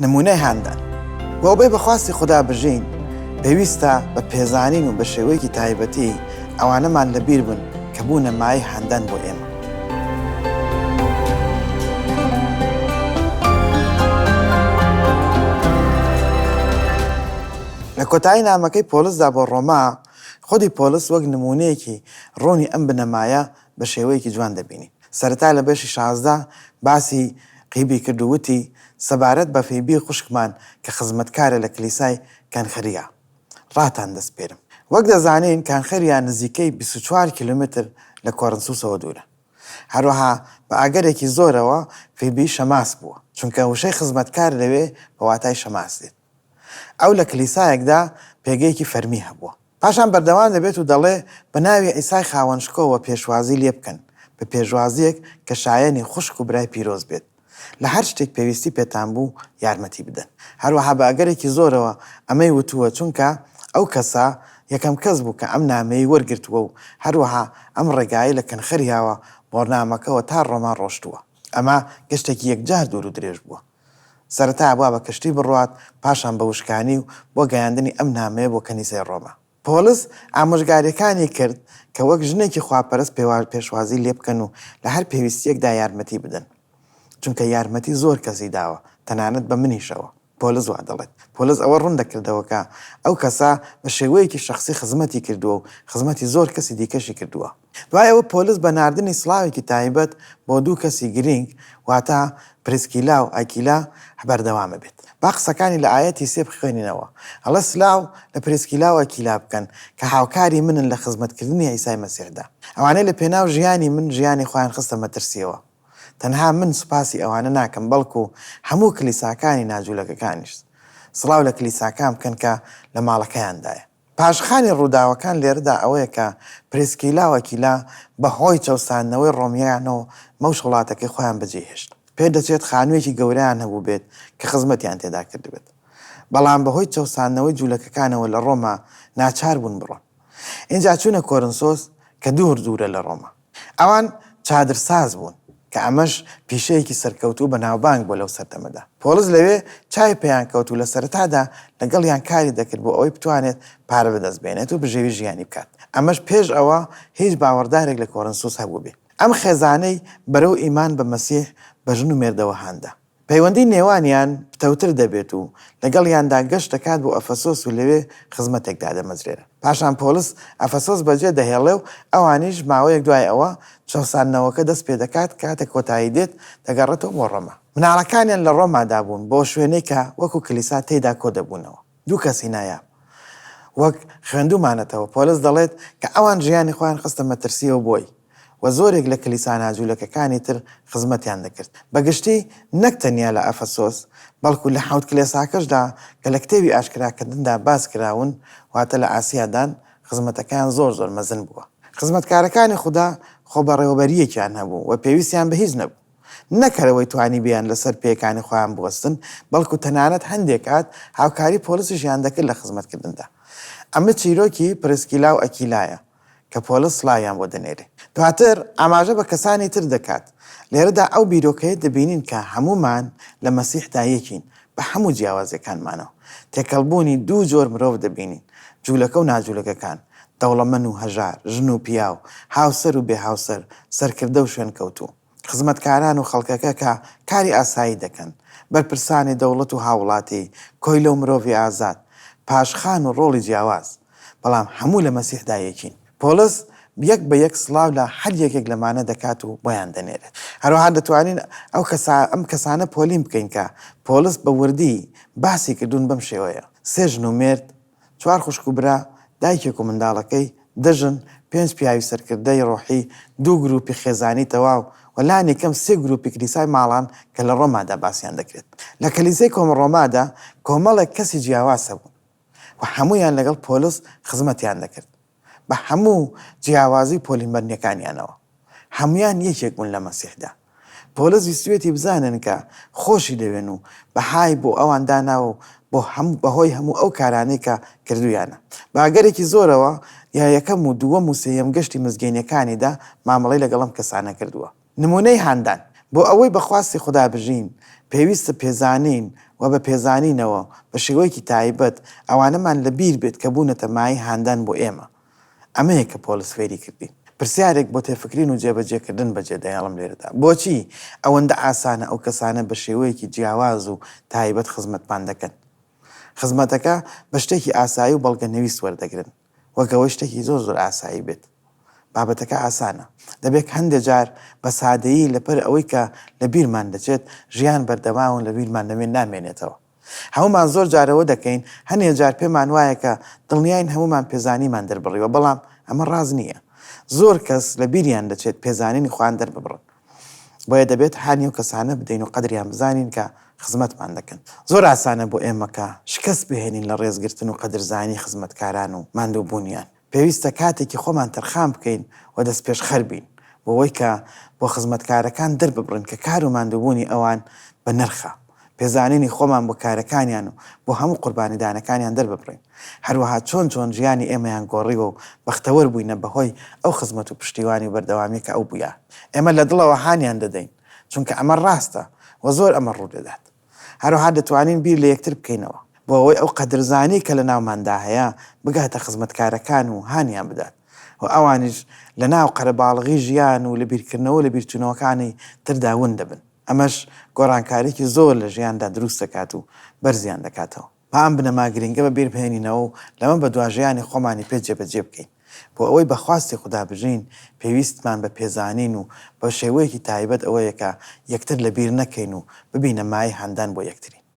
نموونەی هاندان. بۆ ئەوەی بە خواستی خودا بژین، پێویستە بە پێزانین و بە شێوەیەکی تایبەتی ئەوانەمان لەبیر بن کە بوونە مایەی هاندان بۆ ئێمە. لە کۆتایی نامەکەی پۆڵسدا بۆ ڕۆما، خودی پۆڵس وەک نموونەیەکی ڕوونی ئەم بنەمایە بە شێوەیەکی جوان دەبینین. سەرەتا لە بەشی 16 باسی قیبی کرد و وتی، سەبارەت بە فیبی خوشکمان کە خزمەتکارە لە کلیسای کەنخریا، ڕاتان دەسپێرم. وەک دەزانین کەنخریا نزیکەی 24 کیلۆمەتر لە کۆرنسوسەوە دوورە. هەروەها بە ئەگەرێکی زۆرەوە فیبی شەماس بووە، چونکە وشەی خزمەتکار لەوێ بە واتای شەماس دێت. ئەو لە کلیسایەکدا پێگەیەکی فەرمی هەبووە. پاشان بەردەوام دەبێت و دەڵێ، بە ناوی عیسای خاوەن شکۆوە پێشوازی لێ بکەن، بە پێشوازییەک کە شایەنی خوشک و برای پیرۆز بێت. لە هەر شتێک پێویستی پێتان بوو یارمەتی بدەن. هەروەها بە ئەگەرێکی زۆرەوە ئەمەی وتووە چونکە ئەو کەسە یەکەم کەس بوو کە ئەم نامەیەی وەرگرتووە و هەروەها ئەم ڕێگایەی لە کەنخریاوە بۆ نامەکەوە تا ڕۆما ڕۆشتووە. ئەمە گەشتێکی یەکجار دوور و درێژ بووە. سەرەتا بوا بە کەشتی بڕوات، پاشان بە وشکانی و بۆ گەیاندنی ئەم نامەیە بۆ کەنیسەی ڕۆما. پۆڵس ئامۆژگارییەکانی کرد کە وەک ژنێکی خواپەرست پێشوازی لێ بکەن و لە هەر پێویستییەکدا یارمەتی بدەن، چونکە یارمەتی زۆر کەسی داوە، تەنانەت بە منیشەوە. پۆلس وا دەڵێت. پۆلس ئەوە ڕوون دەکردەوە کە ئەو کەسە بە شێوەیەکی شەخسی خزمەتی کردووە و خزمەتی زۆر کەسی دیکەشی کردووە. دوای ئەوە پۆلس بە ناردنی سڵاوێکی تایبەت بۆ دوو کەسی گرینگ واتە پریسکیلا و ئەکیلا بەردەوام ئەبێت. با قسەکانی لە ئایەتی سێ بخوێنینەوە. ئەڵێ سلاو لە پریسکیلا و ئەکیلا بکەن کە هاوکاری منن لە خزمەتکردنی عیسای مەسیحدا. ئەوانەی لە پێناو ژیانی من ژیانی خۆیان خستە مەترسیەوە. تەنها من سوپاسی ئەوانە ناکەم بەڵکو هەموو کلیساکانی ناجولەکەکانیش. سڵاو لە کلیساکان بکەن کە لە ماڵەکەیاندایە. پاشخانی ڕووداوەکان لێرەدا ئەوەیە کە پریسکیلا و ئەکیلا بە هۆی چەوساندنەوەی ڕۆمییانەوە مەوش وڵاتەکەی خۆیان بەجێ هێشت. پێدەچێت خانوویەکی گەورەیان هەبووبێت کە خزمەتیان تێدا کردبێت. بەڵام بە هۆی چەوساندنەوەی جوولەکەکانەوە لە ڕۆما ناچار بوون بڕۆن. ئینجا چوونە کۆرنسۆس کە دوور دوورە لە ڕۆما. ئەوان چادرساز بوون، کە ئەمەش پیشەیەکی سەرکەوتوو و بەناوبانگ بووە لەو سەردەمەدا. پۆڵس لەوێ چاوی پێیان کەوت و لە سەرەتادا لەگەڵیان کاری دەکرد بۆ ئەوەی بتوانێت پارە بەدەست بێنێت و بژێوی ژیانی بکات. ئەمەش پێش ئەوە هیچ باوەڕدارێک لە کۆرنسوس هەبووبێ. ئەم خێزانەی بەرەو ئیمان بە مەسیح بە ژن و مێردەوە هاندا. پەیوەندی نێوانیان پتەوتر دەبێت و لەگەڵیاندا گەشت دەکات بۆ ئەفەسۆس و لەوێ خزمەتێک دادەمەزرێنن. پاشان پۆڵس ئەفەسۆس بەجێ دەهێڵێ و ئەوانیش ماوەیەک دوای ئەوە چەوساندنەوەکە دەست پێدەکات کاتێک کۆتایی دێت دەگەڕێتەوە بۆ ڕۆما. مناڵەکانیان لە ڕۆمادا بوون بۆ شوێنەی کە وەکو کلیسا تێیدا کۆدەبوونەوە. دوو کەسی نایاب. وەک خوێندوومانەتەوە، پۆلس دەڵێت کە ئەوان ژیانی خۆیان خستە مەترسییەوە بۆی، و زۆرێک لە کلیسا ناجوولەکەکانی تر خزمەتیان دەکرد. بە گشتی نەک تەنیا لە ئەفەسۆس، بەڵکو لە حەوت کلێساکەشدا کە لە کتێبی ئاشکراکردندا باس کراون، واتە لە ئاسیادان، خزمەتەکەیان زۆر زۆر مەزن بووە. خزمەتکارەکانی خودا خۆبەڕێوەبەرییەکیان هەبوو و پێویستیان بە هیچ نەبوو. نەک هەر ئەوەی توانیبیان لەسەر پێیەکانی خۆیان بوەستن، بەڵکو تەنانەت هەندێک کات هاوکاری پۆلسیشیان دەکرد لە خزمەتکردندا. ئەمە چیرۆکی پرسکیلا و ئەکیلایە کە پۆلس سڵاویان بۆ دەنێرێ. دواتر ئاماژە بە کەسانی تر دەکات. لێرەدا ئەو بیرۆکەیە دەبینین کە هەموومان لە مەسیحدا یەکین، بە هەموو جیاوازیەکانمانەوە. تێکەڵبوونی دوو جۆر مرۆڤ دەبینین، جوولەکە و ناجوولەکەکان، دەوڵەمەن و هەژار، ژن و پیاو، هاوسەر و بێ هاوسەر، سەرکردە و شوێنکەوتوو، خزمەتکاران و خەڵکەکە کە کاری ئاسایی دەکەن، بەرپرسانی دەوڵەت و هاووڵاتی، کۆیلە و مرۆڤی ئازاد، پاشخان و ڕۆڵی جیاواز، بەڵام هەموو لە مەسیحدا یەکین. پۆڵس یەک بە یەک سڵاو لە هەر یەکێک لەمانە دەکات و بۆیان دەنێرێت. هەروەها دەتوانین ئەو کەسا ئەم کەسانە پۆلین بکەین کە پۆڵس بە وردی باسی کردوون بەم شێوەیە، سێ ژن و مێرد، چوار خوشک و برا، دایکێک و منداڵەکەی، دە ژن، پێنج پیاوی سەرکردەی ڕۆحی، دوو گرووپی خێزانی تەواو و لانی کەم سێ گرووپی کلیسای ماڵان کە لە ڕۆمادا باسیان دەکرێت. لە کلیسەی کۆم ڕۆمادا کۆمەڵێک کەسی جیاواز هەبوون و هەموویان لەگەڵ پۆلس خزمەتیان دەکرد بە هەموو جیاوازی و پۆلینبەندییەکانیانەوە. هەموویان یەکێک بوون لە مەسیحدا. پۆلس ویستویەتی بزانن کە خۆشی دەوێن و بەهای بۆ ئەوان داناوە و بۆ هەموو بەهۆی هەموو ئەو کارانەی کە کردوویانە. بە ئەگەرێکی زۆرەوە یا یەکەم و دووەم و سێیەم گەشتی مزگێنیەکانیدا مامەڵەی لەگەڵ ئەم کەسانە کردووە. نموونەی هاندان. بۆ ئەوەی بە خواستی خودا بژین، پێویستە پێزانین و بە پێزانینەوە بە شێوەیەکی تایبەت ئەوانەمان لە بیر بێت کە بوونەتە مایەی هاندان بۆ ئێمە. ئەمەیە کە پۆلس فێری کردین. پرسیارێک بۆ تێفکرین و جێبەجێکردن بەجێ دەهێڵم لێرەدا. بۆچی ئەوەندە ئاسانە ئەو کەسانە بە شێوەیەکی جیاواز و تایبەت خزمەتمان دەکەن؟ خزمەتەکە بە شتێکی ئاسایی و بەڵگەنەویست وەردەگرن. وەک ئەوەی شتێکی زۆر زۆر ئاسایی بێت. بابەتەکە ئاسانە. دەبێت هەندێ جار بە سادەیی لەپەر ئەوەی کە لە بیرمان دەچێت، ژیان بەردەوام و لە بیرمان نەمێن نامێنێتەوە. هەموومان زۆر جار ئەوە دەکەین، هەنێ جار پێمان وایە کە دڵنیاین هەموومان پێزانیمان دەربڕیوە، بەڵام ئەمە ڕاست نییە. زۆر کەس لە بیریان دەچێت پێزانینی خۆیان دەرببڕن. بۆیە دەبێت هانی ئەو کەسانە بدەین و قەدریان بزانین کە خزمەتمان دەکەن. زۆر ئاسانە بۆ ئێمە کە شکست بهێنین لە ڕێزگرتن و قەدرزانی خزمەتکاران و ماندووبوونیان. پێویستە کاتێکی خۆمان تەرخان بکەین و دەستپێشخەر بین بۆوەی کە بۆ خزمەتکارەکان دەرببڕین کە کار و ماندووبوونی ئەوان بە نرخە. پێزانینی خۆمان بۆ کارەکانیان و بۆ هەموو قوربانیدانەکانیان دەرببڕین. هەروەها چۆن چۆن ژیانی ئێمەیان گۆڕیوە و بەختەوەر بووینە بەهۆی ئەو خزمەت و پشتیوانی و بەردەوامیە کە ئەو بوویە. ئێمە لە دڵەوە هانیان دەدەین، چونکە ئەمە ڕاستە و زۆر ئەمە ڕوودەدات. هەروەها دەتوانین بیر لە یەکتر بکەینەوە، بۆ ئەوەی ئەو قەدرزانی کە لە ناوماندا هەیە بگاتە خزمەتکارەکان و هانیان بدات و ئەوانیش لە ناو قەرەباڵغی ژیان و لە بیرکردنەوە و لە بیرچوونەوەکانی تردا ون دەبن. ئەمەش گۆڕانکاریی زۆر لە ژیاندا دروست دەکات و بەرزیان دەکاتەوە. با ئەم بنەما گرنگە بە بیر بهێنینەوە و لەمە بەدوا ژیانی خۆمانی پێ جێبەجێ بکەین. بۆ ئەوەی بە خواستی خودا بژین، پێویستمان بە پێزانین و بە شێوەیەکی تایبەت ئەوەیە کە یەکتر لە بیر نەکەین و ببینە مایەی هاندان بۆ یەکتری.